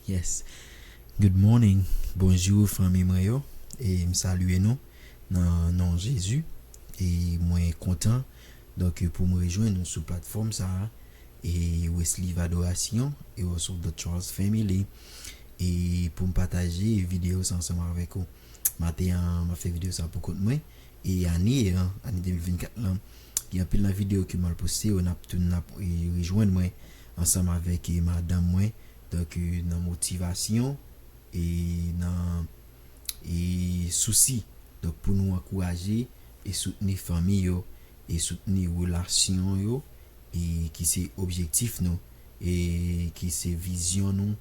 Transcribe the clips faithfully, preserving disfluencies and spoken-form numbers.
Yes. Good morning. Bonjou, fanmi mwen yo. E m salye nou nan non Jezi. E mwen kontan, donk, pou m rejwenn nou sou platfòm sa a. E Wesley Vadorasyon, Heroes of the Charles Family. E pou m pataje videyo sa ansanm avèk ou. Maten an, m ap fè videyo sa pou kont mwen. E ane an, ane de mil vennkat lan, gen anpil nan videyo ke m al poste yo, n ap tou, n ap, e, rejwenn mwen ansanm avèk, e, madanm mwen. Donk, e, nan motivasyon, e nan, e sousi. Donk, pou nou ankouraje e soutni fanmi yo, e soutni relasyon yo, e ki se objektif nou, e ki se vizyon nou,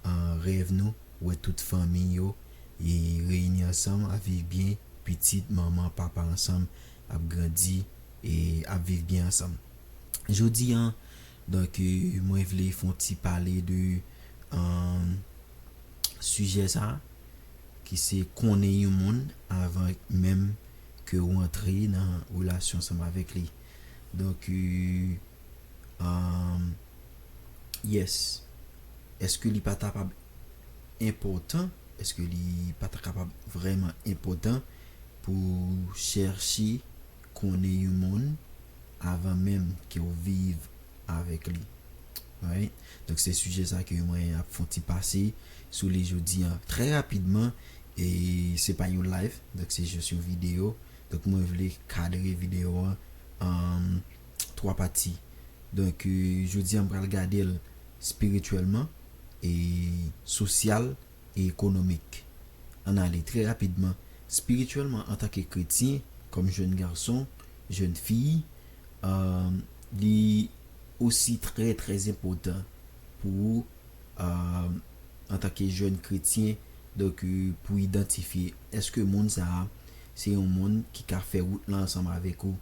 an, rèv nou, wè tout fanmi yo, e reyini ansanm, ap viv byen, pitit, manman, papa ansanm, ap grandi, e ap viv byen ansanm. Jodi an, donk, e, mwen vle fè yon ti pale de, an, sijè sa, ki se konnen yon moun avan menm ke w antre nan relasyon ansanm avèk li. Donk, e, um, yes. Èske li pa ta kapab enpòtan? Èske li pa ta kapab vrèman enpòtan pou chèche konnen yon moun avan menm ke w viv avèk li? Alright? Donk, se sijè sa ke mwen ap fè yon ti pase sou li jodi an. Trè rapidman, e se pa yon live, donk se jis yon videyo. Donk, mwen vle kadre videyo an an twa pati. Donk, e, jodi an, m pral gade l espirityèlman, e sosyal, e ekonomik. Ann ale trè rapidman. Espirityèlman, antanke kretyen, kòm jèn gason, jèn fi, e, li osi trè, trè enpòtan pou ou, e, antanke jèn kretyen, donk, e, pou idantifye èske moun sa a se yon moun ki ka fè wout lan ansanm avèk ou,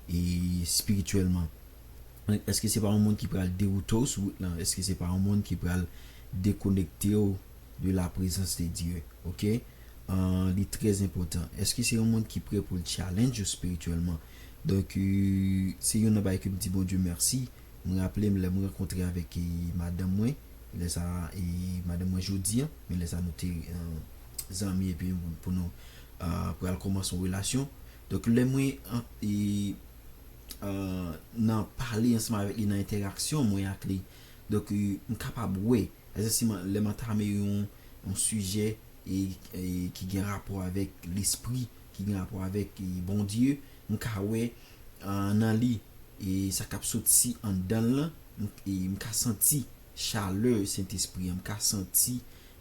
e espirityèlman. Èske se pa yon moun ki pral dewoute w sou wout lan? Èske se pa yon moun ki pral dekonekte w de la prezans de Dye? Oke? An, li trè enpòtan. Èske se yon moun ki prè pou l challenge ou espirityèlman? Donk, e, se youn nan bagay ke m di Bondye mèsi. M raple m lè m rankontre avèk, e, madanm mwen, lè sa, e, madanm mwen jodi an, men lè sa nou te, e, zanmi epi pou, pou nou, e, pral kòmanse yon relasyon. Donk, lè mwen, an, e, e, nan pale ansanm avèk li, nan entèraksyon mwen ak li, donk, e, m kapab wè, egzakteman, lè m antame yon, yon sijè, e, e ki gen rapò avèk lespri, ki gen rapò avèk, e, Bondye, m ka wè, e, nan li, e sa k ap soti anndan l lan, m, e m ka santi chalè Sentespri an, m ka santi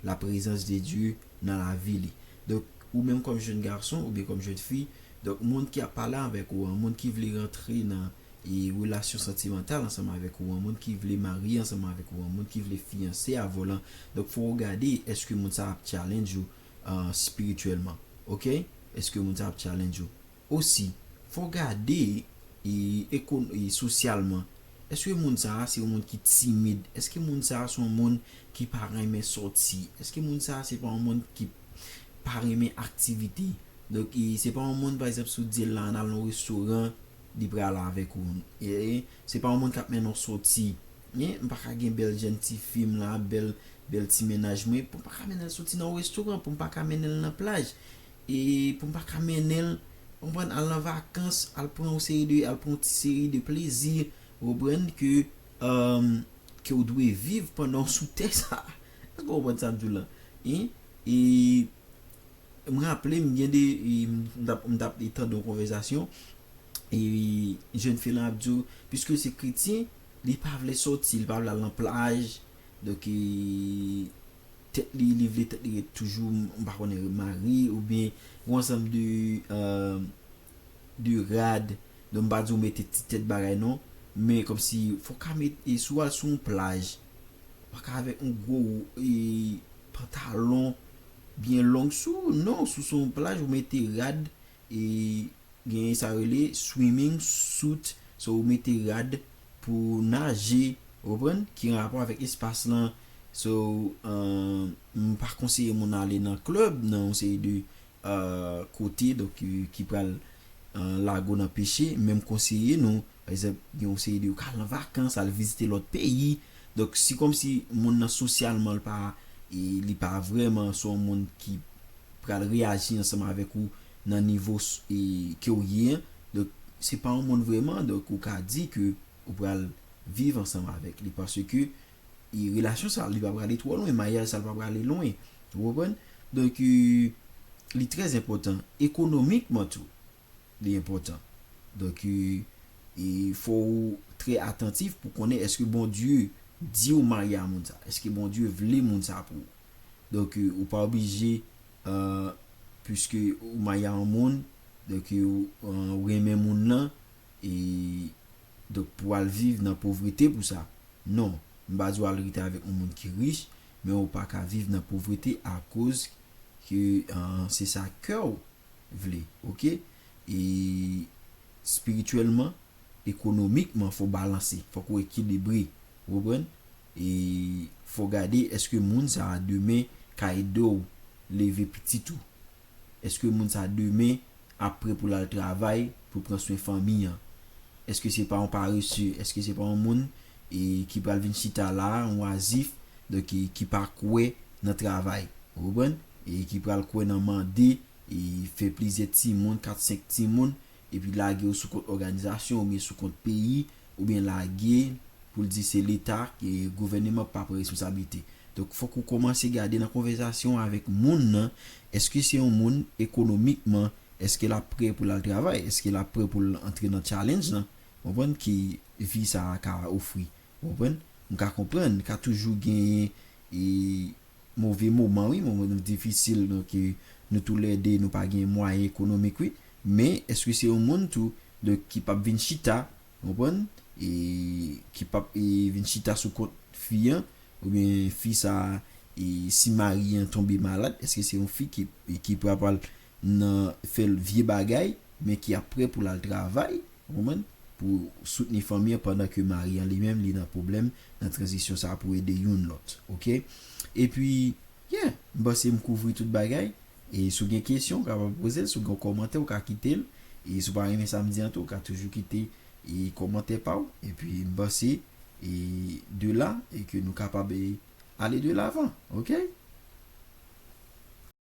la prezans de Dye nan lavi li. Donk, ou menm kòm jèn gason oubyen kòm jèn fi, donk, moun ki ap pale avèk ou an, moun ki vle rantre nan, e, relasyon santimantal ansanm avèk ou an, moun ki vle marye ansanm avèk ou an, moun ki vle fiyanse avè w lan, donk, fò w gade èske moun sa ap challenge ou, e, espirityèlman. Oke? Èske moun sa ap challenge ou? Osi, fò w gade, e, ekon-, e, sosyalman. Èske moun sa a se yon moun ki timid? Èske moun sa a se yon moun ki pa renmen sòti? Èske moun sa a se pa yon moun ki pa renmen aktivite? Donk, e, se pa yon moun, pa egzanp, si w di l la, ann al nan yon restoran, li pral avèk ou. E, e, se pa yon moun k ap mennen w sòti. E, m pa ka gen bèl jèn ti fi m la, bèl, bèl ti mennaj mwen, pou m pa ka mennen l sòti nan yon restoran, pou m pa ka mennen l nan plaj, e pou m pa ka mennen l, w konprann, al nan vakans, al pran yon seri de, al pran yon ti seri de plezi, w konprann, ke, e, ke w dwe viv pandan w sou tè sa a. Èske w konprann sa m di w la? E, e, M raple m gen de, e, m t ap, m t ap tande yon konvèsasyon, e jèn fi lan ap di w, piske se kretyen, li pa vle sòti, li pa vle al nan plaj, donk, e, tèt li, li vle tèt li ret toujou, m pa konnen mari, oubyen yon ansanm de, e, de rad. Donk, m pa di w mete ti tèt bagay non, men kòmsi fò w ka met, e si w al sou yon plaj, w pa ka avèk yon gwo, e, pantalon byen long sou w, non, si w sou yon plaj, ou mete rad, e, gen sa yo rele swimming suit, so, ou mete rad pou naje, ou konprann, ki an rapò avèk espas lan, so, e, m pa konseye moun ale nan klèb, nan yon seri de, e, kote, donk, e, ki pral, e, lage w nan peche, men m konseye nou, pa egzanp, gen yon seri de, ou ka al nan vakans, al vizite lòt peyi, donk, si kòmsi moun nan sosyalman, l pa, e li pa vrèman se yon moun ki pral reyaji ansanm avèk ou nan nivo s- e, ke w ye an. Donk, se pa yon moun vrèman, donk ou ka di ke ou pral viv ansanm avèk li paske e, relasyon sa li pa prale twò lwen, maryaj sa li pa prale lwen. Ou konprann? Donk, e, li trè enpòtan. Ekonomikman tou, li enpòtan. Donk, e, e fò ou trè atantif pou konnen èske Bondye di w marye a moun sa. Èske Bondye vle moun sa pou ou. Donk, e, ou pa oblije, e, piske ou marye a yon moun, donk, e, ou, e, ou renmen moun nan, e, donk, pou al viv nan povrete pou sa. Non, m pa di w al rete avèk yon moun ki rich, men ou pa ka viv nan povrete akoz ke, e, se sa kè w vle, oke? E espirityèlman, ekonomikman, fò w balanse, fòk ou ekilibre, ou konprann? E fò w gade èske moun sa a demen ka ede w leve pitit ou. Èske moun sa a demen ap prè pou l al travay, pou pran swen fanmi an? Èske se pa yon parese? Èske se pa yon moun e, ki pral vin chita la, yon oazif, donk, e, ki pa kwè nan travay? Ou konprann? E ki pral kwè nan mande, e fè plizyè timoun, kat, senk timoun, epi lage yo sou kont òganizasyon oubyen sou kont peyi, oubyen lage pou l di se Leta, e gouvèneman pa pran responsablite. Donk, fòk ou kòmanse gade nan konvèsasyon avèk moun nan, èske se yon moun ekonomikman, èske l ap prè pou l al travay, èske l ap prè pou l antre nan challenge lan, konprann, ki vi sa a ka ofri. Ou konprann? M ka konprann, ka toujou genyen e, move moman, wi, moman difisil, donk, e, nou toulède, nou pa gen mwayen ekonomik, wi. Men, èske se yon moun tou, donk, ki p ap vin chita, ou konprann? E, ki p ap e, vin chita sou kont fi an, oubyen fi sa a, e, si mari an tonbe malad, èske se yon fi ki, e, ki pral pral nan fè l vye bagay, men ki ap prè pou l al travay, ou konprann? Pou soutni fanmi an pandan ke mari an li menm li nan pwoblèm nan tranzisyon sa a pou ede youn lòt, oke? Epi, yeah, m panse m kouvri tout bagay. E si w gen kesyon, w kapab poze l. Si w gen yon kòmantè, w ka kite l. E si w pa renmen sa m di an tou, w ka toujou kite e kòmantè pa w. Epi m panse e de la, e ke nou kapab e ale de lavan, oke?